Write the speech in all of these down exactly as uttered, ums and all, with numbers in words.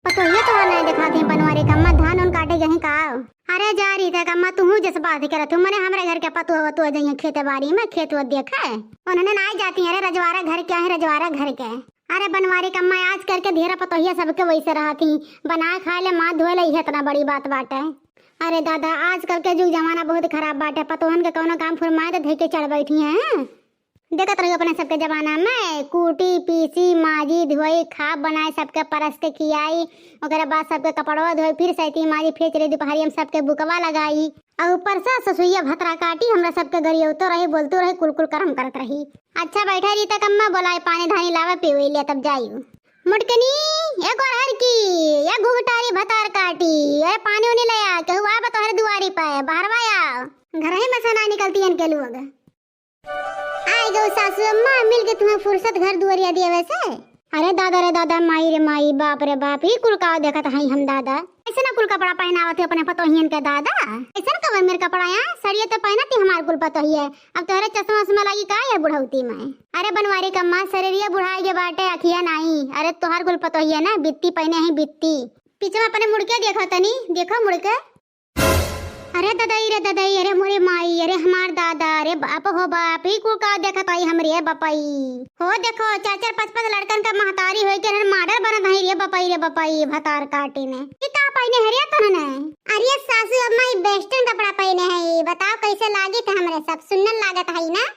पतोहिया तो नहीं दिखाते हैं बनवारी कम्मा, धान उन काटे गए का? अरे जा रही था कम्मा, तू जस बात करत हूँ, मने हमरे घर के पतोह वतोह जइहे खेते बारी में, खेत वत देखे। उन्होंने ना जाती हैं, अरे रजवारा घर क्या है, रजवारा घर के। अरे बनवारी कम्मा, आजकल के ढेरा पतोहिया सबके वैसे रहती, बनाए खाए ले, माथ धोए ले, इहे इतना बड़ी बात बाटे। अरे दादा, आजकल के जुग जमाना बहुत खराब बाटे, पतोहन के कौनो काम फुरमाए तो धइ के चढ़ बैठी हैं। देखत रही अपने सबके जमाना में, कूटी, पीसी, माजी, धोई, खा, बनाए, सबके परस के खियाई, ओकरे बाद सबके कपड़वा धोई, फिर सैती माजी, फिर चली दुपहरिया में सबके बुकवा लगाई, और ऊपर से ससुइया भतरा काटी, हमरा सबके गरियौतो रही, बोलतो रही, कुल कुल करम करत रही। अच्छा बैठा रही तक अम्मा बोलाए, पानी धानी लावे, पीवे ले तब जाई। मुटकनी, ए गोरहर की, ए घुघटारी भतार काटी, अरे पानी उनी ले आ, केहू आए बा तोहरे दुआरी पे, बहरवा आओ। घर ही में से ना निकलती इनके लोग। आइ गउ सासू अम्मा, मिल के तुम्हें फुर्सत घर दुआरिया दिया वैसे। अरे दादा रे दादा, माई रे माई, बाप रे बाप, ई कुल का देखत हई हम दादा? ऐसे ना कुल कपड़ा पहनावत है अपने पतोहियन के दादा। ऐसन कवन मेर कपड़ा है? सड़िया तो पहनत ही हमार कुल पतोहिया। अब तोहरे चश्मा उश्मा लागी का ये बुढ़ौती में? अरे बनवारी कम्मा, शरीरिया बुढ़ाई के बाटे, अखिया नाई। अरे तोहार कुल पतोहिया ना बित्ती पहने ही बित्ती। पीछे में अपने मुड़ के देखो तनी, देखो मुड़ के। अरे ददई रे ददई, अरे मोरे माई, अरे हमार दादा, अरे बाप हो बाप, ई कुल का देखत आई हमरे बपई। हो देखो, चार चार पाँच पाँच लड़कन का महतारी होई के रहन मॉडल बनत हई रे बपई, रे बपई, भतार काटी ने। ई का पहिने हरिया तन ने? अरे सासू अम्मा, ई वेस्टर्न कपड़ा पहिने हई, बताओ कैसे लागित है हमरे सब, सुन्नर लागत हई ना?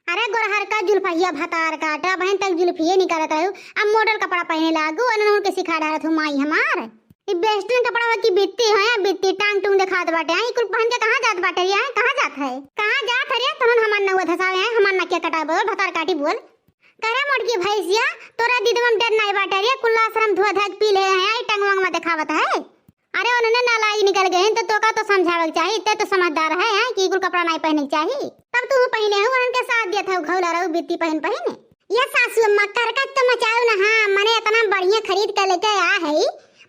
अरे गोरहर का जुल्फहिया भतार काटा, बहन तक जुल्फिये निकालत रहू, अब मॉडल कपड़ा पहिने लागू, अननहुन के सिखा डालत हूँ माई हमार। ई वेस्टर्न कपड़ा की बित्ती है, बित्ती टांग टूंग देखात बाटे, ई कुल पहन के कहाँ जात बाटे रे, हैं? कहाँ जात है? कहाँ जात है रे? तहन हमार नउआ धसावे हैं, हमार नकिया कटाए बोल, भतार काटी बोल। करे मोटकी भैंसिया, तोरा दिदवा में डर नाई बाटे रे, कुल्ला आश्रम धुआ धक पी ले हैं, आई टंग वंग में देखावत है। अरे उन्होंने नालायक निकल गए हैं, तो तोका तो समझावे के चाही, ते तो समझदार है, हैं, कि कुल कपड़ा नाई पहने के चाही। तब तू पहने हो, उनके साथ दिया था, घौला रहू बित्ती पहन पहने। ये सासू अम्मा, करकट तो मचाऊ ना, हाँ, मने इतना बढ़िया खरीद के लेके आ है,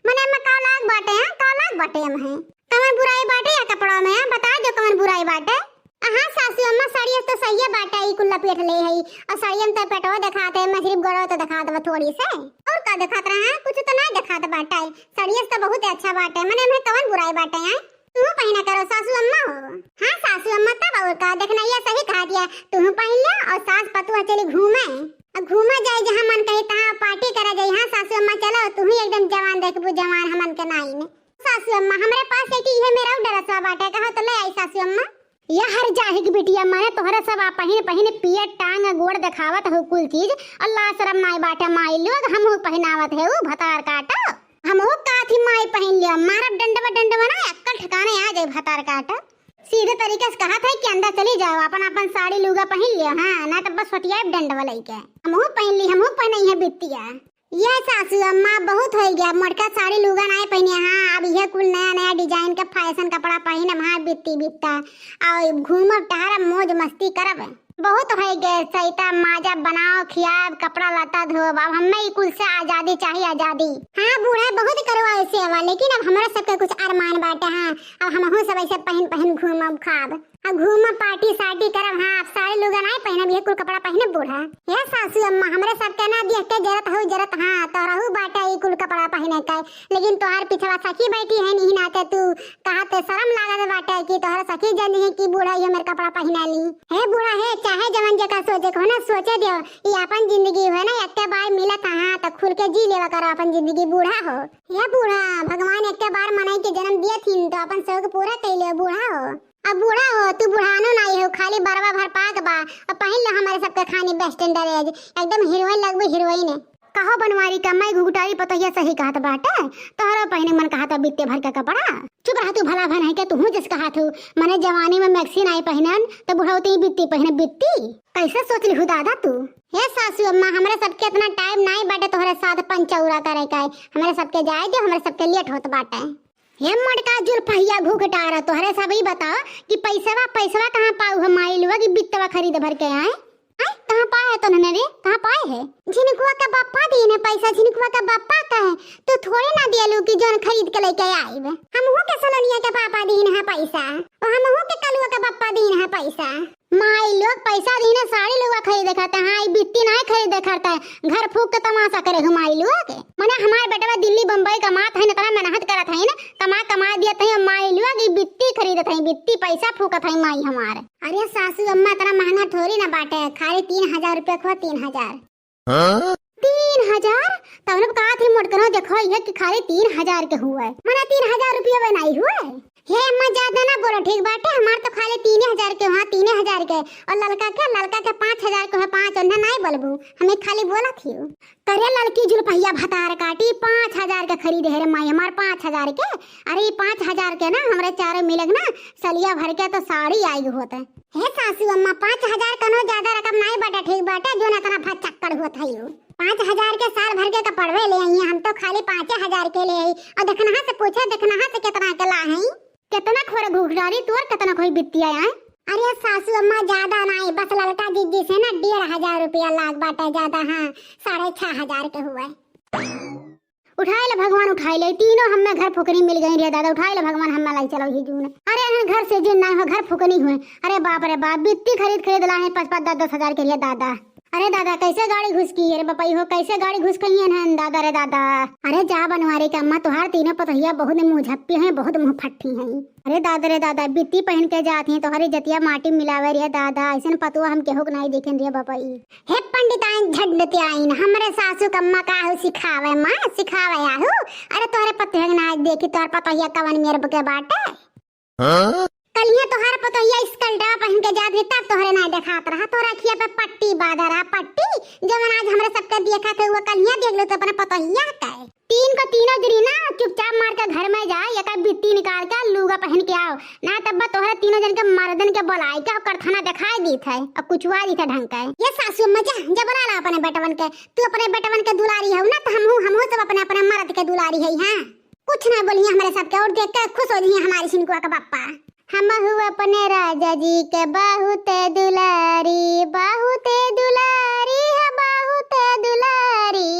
मने में का लाग बाटे हैं, का लाग बाटे हम हैं। कवन बुराई बाटे या कपड़ा में, हैं? बता दो कवन बुराई बाटे। हाँ सासू अम्मा, साड़िया तो सही है बाटे, ई कुल लपेट ले है, और साड़िया में तो पेटवा दिखाते हैं, मैं सिर्फ गोड़वा तो दिखात बा थोड़ी से, और का दिखात रहा है, कुछ तो ना दिखात बाटे, साड़िया तो बहुत अच्छा बाटे, मने में कवन बुराई बाटे हैं? तू पहिना करो सासू अम्मा हो। हाँ सासू अम्मा, तब और का, देखना ये सही कहा दिया, तू पहन ले और सास पतुआ चली घूमे, और घूमा जाए जहाँ मन कहे तहाँ पार्टी करा जाए। हाँ सासू अम्मा चलो, तू ही एकदम जवान देखबू, जवान हमन के नाई में। सासू अम्मा, हमरे पास एक इहे मेरा ड्रेसवा बाटे, कहो तो ले आई सासू अम्मा। या हर जाहिक बिटिया, माने तोहरे सब आ पहिन पहिन पियर टांग गोड़ देखावत हो कुल चीज, अल्लाह शरम नाई बाटे माई लोग, हमहू पहिनावत है उ भतार काटो। हमहू काथी माई पहिन लिया, मारब डंडवा डंडवा ना, अक्कल ठिकाने आ जाए भतार काटो। सीधे तरीके से कहत है कि अंदर चली जाओ, अपन अपन साड़ी लुगा पहिन लियो, हाँ, ना तो बस फटियाए डंडवा लइके। हमहू पहिन ली, हमहू पहिनई है बित्तिया। ये सासू अम्मा, बहुत होइ गया, मोटका साड़ी लुगा नाई पहिने, हाँ, अब यह कुल नया नया डिजाइन का फैशन कपड़ा पहिनब, हाँ, बित्ती बित्ता, और घूमब टहरब, मौज मस्ती करब। बहुत होइ गए, सैता माजा बनाओ, खियाब, कपड़ा लत्ता धोब, अब हमें ई कुल से आजादी चाहिए, आजादी। हाँ बूढ़ा, बहुत करवाए सेवा, लेकिन अब हमरा सबके कुछ अरमान बाटे, हाँ, अब हमहू सब ऐसे पहिन पहिन घूमब खाब। अब घूमब, पार्टी सार्टी करब, हाँ, अब साड़ी लुगा नाई पहिनब, ये कुल कपड़ा पहिनब बूढ़ा। हे सासू अम्मा, हमरे सबके ना देख के जरत हऊ जरत, हाँ, तोहरहू बाटे ई कुल कपड़ा पहिने के, लेकिन तोहार पिछवा सखी बैठी है, नहीं नाते तू कहत शरम लागत बाटे कि तोहर सखी जन है कि बूढ़ा ये मेरे कपड़ा पहिना ली। हे बूढ़ा, हे चाहे जवन जेका सोचे को ना सोचे दियो, ई अपन जिंदगी है ना, एक बार मिलत, हाँ, तो खुल के जी लेवा करो अपन जिंदगी बूढ़ा हो। हे बूढ़ा, भगवान एक बार मनई के जन्म दिए थीन तो अपन शौक पूरा कैले बूढ़ा हो। अब बूढ़ा हो, तू बुढ़ानो नाई हो, खाली बरवा भर पाक बा। अब पहिन ले हमारे सबके खानी वेस्टर्न ड्रेस, एकदम हीरोइन लगबू, हीरोइन। कहो बनवारी का, मैं घुघटारी पतोहिया सही कहत बाटे, तोहरो पहिने मन कहत बित्ते भर के कपड़ा। चुप रह तू, भला भन है के तू जस कहत हूँ, मने जवानी में मैक्सी नाई पहिनन, तो बुढ़ौती बित्ती पहिने बित्ती। कैसे सोच लिहू दादा तू? हे सासू अम्मा, हमरे सबके इतना टाइम नाई बाटे तोहरे साथ पंचौरा करे का। हमरे सबके जाए दे, हमरे सबके लेट होत बाटे। हे मोटका जुल्फहिया घुघटारा, तोहरे सब ई बताओ कि पैसवा, पैसवा कहाँ पाऊ हम माई लोग कि बित्तवा खरीद भर के आए? आए, कहाँ पाए है तोहने रे? कहाँ पाए है? झिनकुआ का बप्पा दीन है पैसा, झिनकुआ का बप्पा का है। तू थोड़े ना दियलू कि जौन खरीद के लेके आइब। हमहू के सलोनिया के पापा दीन है पैसा, और हमहू के कलुआ का बप्पा दीन है पैसा। माई लोग पैसा दीने साड़ी लुगा खरीदे खाते, हाँ, ई बित्ती नाई खरीदे खाते, घर फूक के तमाशा करे हो माई लोग। मने हमार बेटवा थई, बित्ती पैसा फूकत हई माई हमार। अरे सासू अम्मा, इतना महंगा थोड़ी ना बाटे, खाली तीन हजार रुपया को, तीन हजार। हाँ? तीन हजार? तब लोग कहा थी मोटकनो देखो ये कि खाली तीन हजार के हुए, मने तीन हजार रुपया बनाई हुए। हे अम्मा, ज्यादा ना बोलो, ठीक बाटे, हमार तो खाली तीने हजार के, हाँ, तीने हजार के। और ललका के, ललका के पाँच हजार के है, पाँच ओन्हे नाई बोलबू, हमें खाली बोला थी। करे ललकी जुलपहिया भतार काटी, पाँच हजार के खरीदे है रे माई हमार, पाँच हजार के। अरे, ई पाँच हजार के ना, हमरे चारों मिलक ना, सलिया भर के तो साड़ी आई होत है। हे सासू अम्मा, पाँच हजार कनो ज्यादा रकम नाई बाटे, ठीक बाटे, जो ना इतना भचक्कड़ होत है यू। पाँच हजार के साल भर के कपड़वे ले आई हैं, हम तो खाली पाँचे हजार के ले आई। और देखनहा से पूछे, देखनहा से कितना के ला हैं? कितना खोर घुघरारी तोर, कितना कोई बित्तिया आए? अरे सासू अम्मा, ज्यादा नाई, बस ललका जिज्जी से ना डेढ़ हजार रुपया लाग बाटे ज्यादा, हाँ, साढ़े छह हजार के हुए। उठाए ले भगवान, उठाए ले, तीनों हमें घर फुकनी मिल गई रे दादा, उठाए ले भगवान, हमें लाई चलो ही जून। अरे यहाँ घर से जिन ना हो, घर फुकनी हुए। अरे बाप रे बाप, बित्ती खरीद खरीद ला है पाँच पाँच दस दस हजार के रे दादा। अरे दादा, कैसे गाड़ी घुस की है रे बपई हो, कैसे गाड़ी घुस कही है ना दादा रे दादा। अरे जा बनवारी के अम्मा, तुहार तीनों पतोहिया बहुत मुँह झप्पी हैं, बहुत मुँह फट्टी हैं। अरे दादा रे दादा, बित्ती पहन के जात हैं, तोहरी जतिया माटी मिलावे रे दादा, ऐसन पतुआ हम केहू के नाई देखेन रे बपई। हे पंडिताइन झंडतियाइन, हमरे सासू के अम्मा काहू सिखावे माँ, सिखावे आहू। अरे तोहरे पतोहिया के नाई देखी, तोहर पतोहिया कवन मेर के बाटे। हाँ? कलिया तोहर पतोहिया स्कर्टवा पहन के जात रही, तब तोहरे नाई देखात रहा, तोहरा अखिया पे पट्टी बांधा रहा, पट्टी, जवन आज हमरे सबके देखा थे, वो कलिया देख लो तो अपने पतोहिया के। तीन को तीनों जनी ना चुपचाप मार के घर में जा, एका बित्ती निकाल के लुगा पहन के आओ, ना तब तोहरे तीनों जन के मर्दन के बोलाई के करथना दिखाई दीत है, अब कुछुआ दीत है ढंग के। ये सासू अम्मा, जा, जा बोला ला अपने बेटवन के, तू अपने बेटवन के दुलारी हऊ ना, तो हमहू, हमहू सब अपने, अपने मर्द के दुलारी है। हाँ, कुछ ना बोलिए हमरे सबके, और देख के खुश हो जाइए हमारी सिनकुआ के पप्पा। हमहू अपने राजा जी के बहुत दुलारी, बहुत दुलारी है, बहुत दुलारी।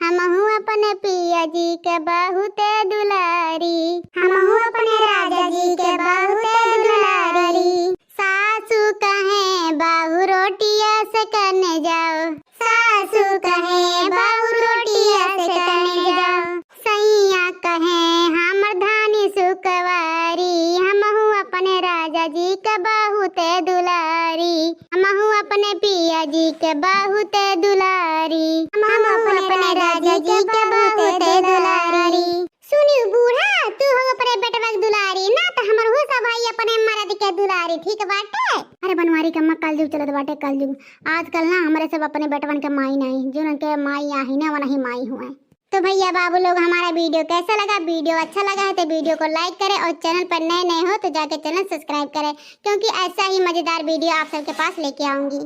हमहू अपने पिया जी के बहुत दुलारी, हमहू अपने राजा जी के बहुत दुलारी। सासू कहे बहू रोटिया से कने जाओ, सासू कहे बहू रोटिया से कने जाओ। सैया कहे हमर धानी सुकवारी, हमहू अपने राजा जी के बहुत दुलारी, हमहू अपने पिया जी के बहुत दुलारी, हमहू अपने राजा जी के बहुत दुलारी। सुनी बूढ़ा, तू हो अपने बेटवा के दुलारी, ना तो हमर हो सब भाई अपने मर्द के दुलारी, ठीक बाटे? अरे बनवारी के अम्मा, कलजुग चलत बाटे, कलजुग। आजकल ना हमरे सब अपने बेटवन के माई नाई, जो उनके माई आही ना, वही माई हुए। तो भैया बाबू लोग, हमारा वीडियो कैसा लगा? वीडियो अच्छा लगा है तो वीडियो को लाइक करें और चैनल पर नए नए हो तो जाके चैनल सब्सक्राइब करें, क्योंकि ऐसा ही मज़ेदार वीडियो आप सबके पास लेके आऊँगी।